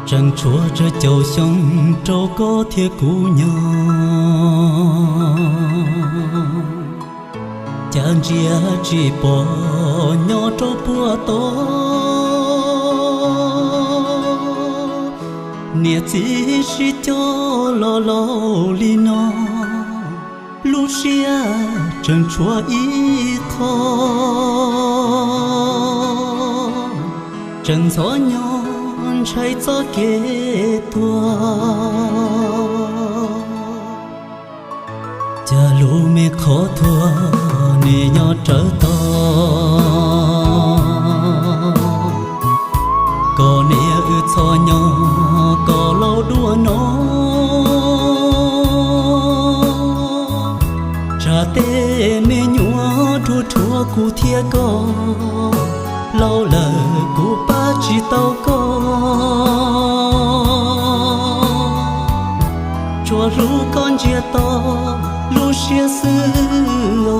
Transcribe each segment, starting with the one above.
Tseem tshuav tsawg caum xyoo rau koj thiab kuv nyob, cas ntsia tsis pom nyob rau puag tod. Niam txiv sib cog los laus li no, lub siab tseem tshuav ib qho, tseem ntxhov nyob ntshai txoj kev tuag. Cas lub me qhov tuag nim nyob rawv tau kom niam wb txhob nyob kom laus dua no. Tsam tej me nyuam rhuav rhuav kuv thiab koj, laus lawm kuv pab tsis tau koj. Tsuas hlub koj ntsiag to lub siab xwb os.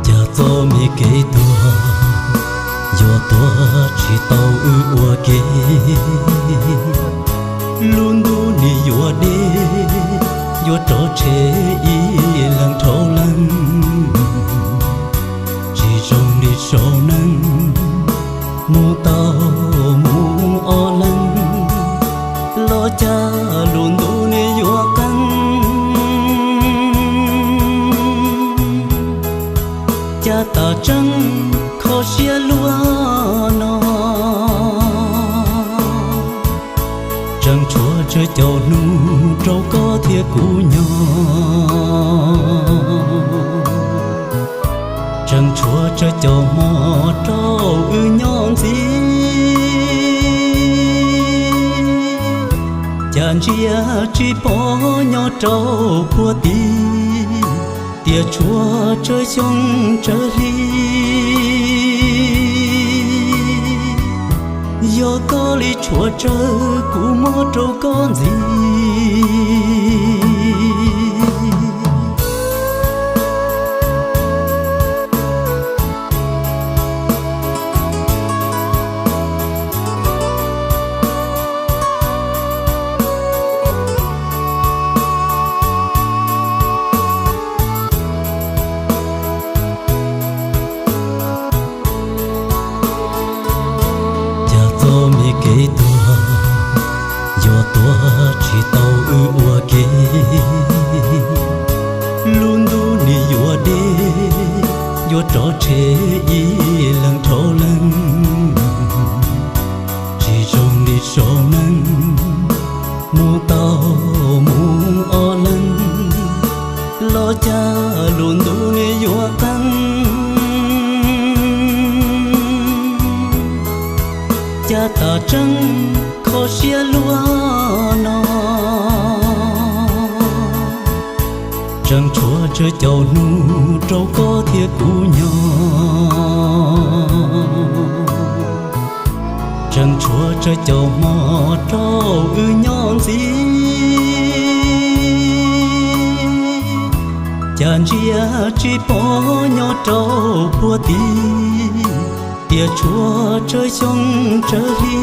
Cas txoj me kev tuag yuav tuag tsis tau wb ua ke. Lub ntuj nim yuav deb, yuav rov tshev ib leeg dhau leeg. Tsis zoo li sau neeg mus tau mus ob leeg, los cas lub ntuj nim yuav qeeb. Cas tas tseeb kho siab luaj no, tseem tshuav tsawg caum hnub rau koj thiab kuv nyob. Tseem tshuav tsawg caum hmo rau wb nyob ntxiv, cas ntsia tsis pom nyob rau puag tid. Tias tshuav tsawg xyoo tsawg hli, yog koj li tshuav tsawg kuv muab rau koj ntxiv. Cas txoj me kev tuag yuav tuag tsis tau wb ua ke. Lub ntuj nim yuav deb, yuav rov tshev ib leeg dhau leeg. Tsis zoo li sau neeg mus tau mus ob leeg, los cas lub ntuj nim yuav qeeb. Cas tas tseeb kho siab luaj no, tseem tshuav tsawg caum hnub rau koj thiab kuv nyob. Tseem tshuav tsawg caum hmo rau wb nyob ntxiv, cas ntsia tsis pom nyob rau puag tid. Tias tshuav tsawg xyoo tsawg hli,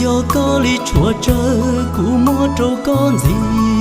yog koj li tshuav tsawg kuv muab rau koj ntxiv.